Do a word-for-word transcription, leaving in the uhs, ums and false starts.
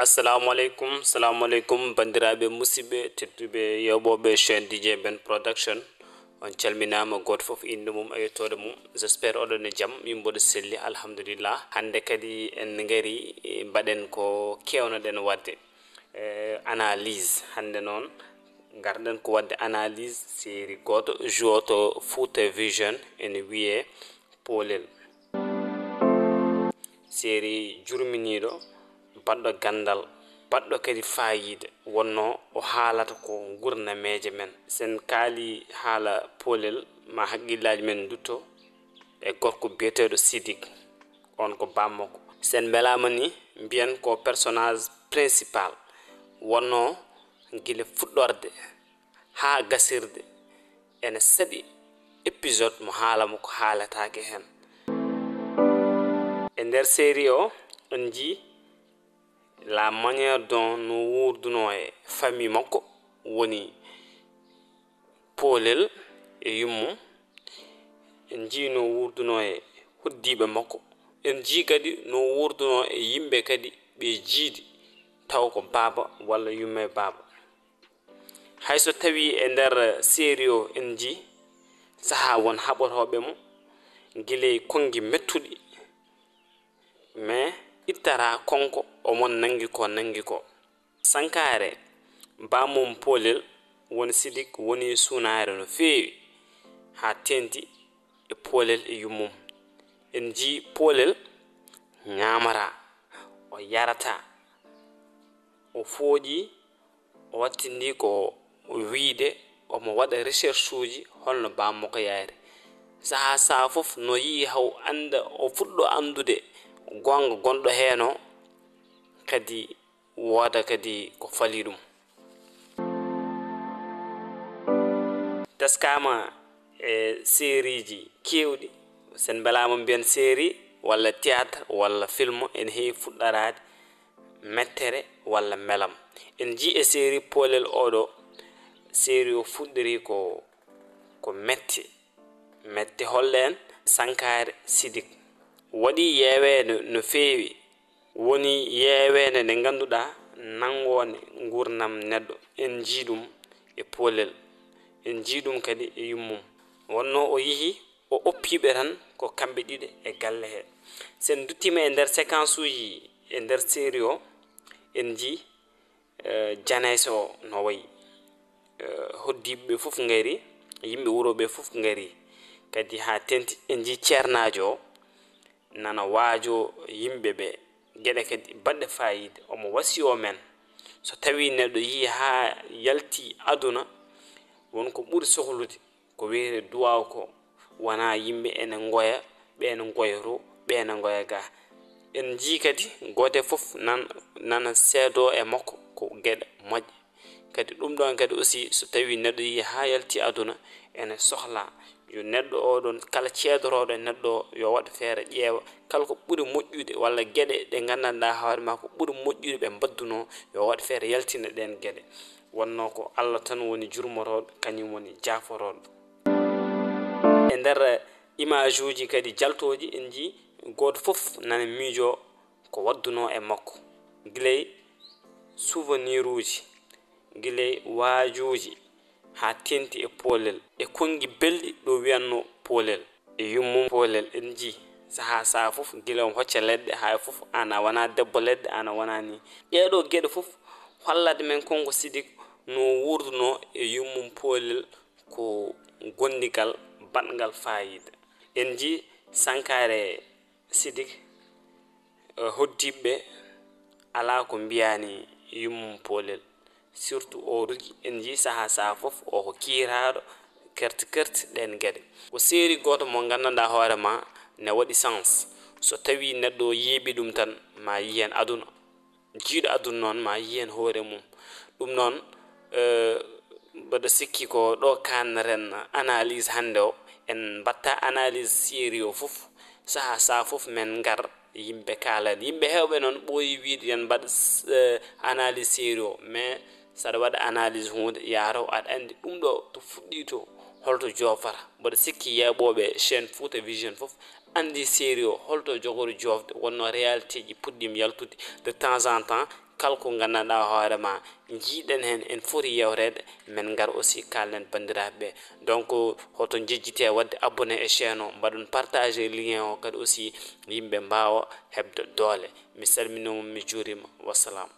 Assalamu aleykum, salamu aleykum, banndiraaɓe musidɓe tedduɓe yeeɓooɓe chaîne D J Ben Production. On calminaama, gooto fof innde mum e yettoode mum. J'espère oɗon e jam, min mboɗo selli, alhamdulillah. Hannde kadi en ngari, eh, mbaɗen ko keewnoɗen waɗde, eh, analyse. Hannde noon, ngarɗen ko waɗde analyse série gooto, jouoto Fouta Vision, ene wiyee Poolel. Série jurminiiɗo, baɗɗo ganndal, baɗɗo kadi faayiida, wonnoo o haalata ko ngurnameeje men. Sen kaali haala Poolel, ma haqqillaaji men ndutto e gorko biyeteeɗo Sidik, on ko bammakko. Sen mbelaama ni, mbiyen ko personnage principal, wonnoo gila fuɗɗorde haa gasirde, ene saɗi épisode mo haala mo ko haaletaake heen. E nder série o, on njii la manière dont no wuurdunoo e famille makko, woni Poolel e yummum. En njii no wuurdunoo e hoddiiɓe makko. En njii kadi no wuurdunoo e yimɓe kadi ɓe jiidi, taw ko baaba walla yumma e baaba. Hay so tawii e nder série o en njii sahaa won haɓotooɓe mo, gila e konngi mettuɗi, mais ittaraa konko omon nanngi ko nanngi ko. Sankaare, bammum Poolel, woni Sidik, woni suunaare no feewi, haa teeŋti e Poolel e yummum. En njii Poolel ñaamataa, o yarataa, o fooƴii, o wattindii ko wiyde omo waɗa recherche uji holno bammakko yahri. Sahaa sahaa fof no yi'i haw annda, o fuɗɗo anndude goonga gonɗo heen o, kadi wooda kadi ko falii ɗum. Teskaama e seriiji keewɗi, sen mbelaama mbiyen serie walla théâtre walla film, ene heewi fuɗɗoraade mettere walla melam. En njii e serie Poolel oo ɗoo, serie o fuɗɗorii ko, ko mette. Mette holle en Sankaare Sidik. Waɗii yeeweende no feewi. Woni yeeweende nde ngannduɗaa nanngoonde nguurndam neɗɗo. En njii ɗum e Poolel. En njii ɗum kadi e yummum. Wonnoo o yi'i, o oppiiɓe tan ko kamɓe ɗiɗo e galle he. Sen nduttiima e nder séquence uji e nder serie o, en njii, eh, Janays o no wayi. Eh, hoddiiɓe ɓe fof ngari, yimɓe wuro ɓe fof ngari. Kadi haa teeŋti en njii ceernaajo o, nana waajoo yimɓe ɓe geɗe kadi baɗɗe faayiida. Omo wasiyoo men, so tawii neɗɗo yii haa yalti aduna, won ko ɓuri sohlude, ko wiyetee duwaaw ko, wonaa yimɓe ene ngoya, ɓee no ngoya to, ɓee no ngoya gaa. En njii kadi gooto fof nan-, nana seedoo e makko ko geɗe moƴƴe. Kadi ɗum ɗoon kadi aussi, so tawii neɗɗo yii haa yalti aduna, ene sohlaa yo neɗɗo oo ɗoon, kala ceedorooɗo e neɗɗo oo, yo waɗ feere ƴeewa kala ko ɓuri moƴƴude walla geɗe ɗe nganndanɗaa hoore maa ko ɓuri moƴƴude ɓe mbaddunoo, yo waɗ feere yaltina ɗeen geɗe. Wonnoo ko Alla tan woni jurmotooɗo, kañum woni jaaforooɗo. E nder image uji kadi jaltooji, en njii gooto fof nana miijoo ko waddunoo e makko, gila e souvenir uji, gila e waajuuji, haa teeŋti e Poolel, e konngi belɗi ɗo wiyatnoo Poolel, e yummum Poolel. En njii sahaa sahaa fof, gila omo hocca leɗɗe, hay fof aan a wonaa debbo leɗɗe, aan a wonaa nii. Ɗee ɗoo geɗe fof hollata men kon ko Sidik no wuurdunoo e yummum Poolel, ko gondigal baɗngal faayiida. En njii Sankaare Sidik, eh, hoddiiɓe ɓe alaa ko mbiyaani yummum Poolel. Surtout o Rugi, en njii sahaa sahaa fof o ko kiiraaɗo, kerti kerti ɗeen geɗe. Ko serie gooto mo nganndanɗaa hoore maa ne waɗi sens. So tawii neɗɗo o yeeɓii ɗum tan, ma yii heen aduna. Jiiɗo aduna noon ma yii heen hoore mum. Ɗum noon, eh, mbeɗa sikki ko ɗo kaaneten analyse hannde o. En mbatta analyse serie o fof. Sahaa sahaa fof men ngar, yimɓe kaalana. Yimɓe heewɓe noon ɓooyi wiyde yo en mbaɗ, eh, analyse serie o. Mais saɗa waɗa analyse huunde, yaaro aɗa anndi ɗum ɗo to fuɗɗii to, holto joofata. Mbeɗa sikki yeeɓooɓe chaîne Fouta Vision fof anndi serie o, holto jogori joofde, wonnoo réalité ji puɗɗiima yaltude de temps en temps, Kala ko nganndanɗaa hoore maa, njiiɗen heen, en foti yewteede, men ngar aussi kaalen banndiraaɓe ɓe. Donc, hoto njejjitee waɗde abonné e chaîne o, mbaɗon partager lien o kadi aussi, yimɓe mbaawa heɓde doole. Mi salminii mon, mi juuriima, wassalam.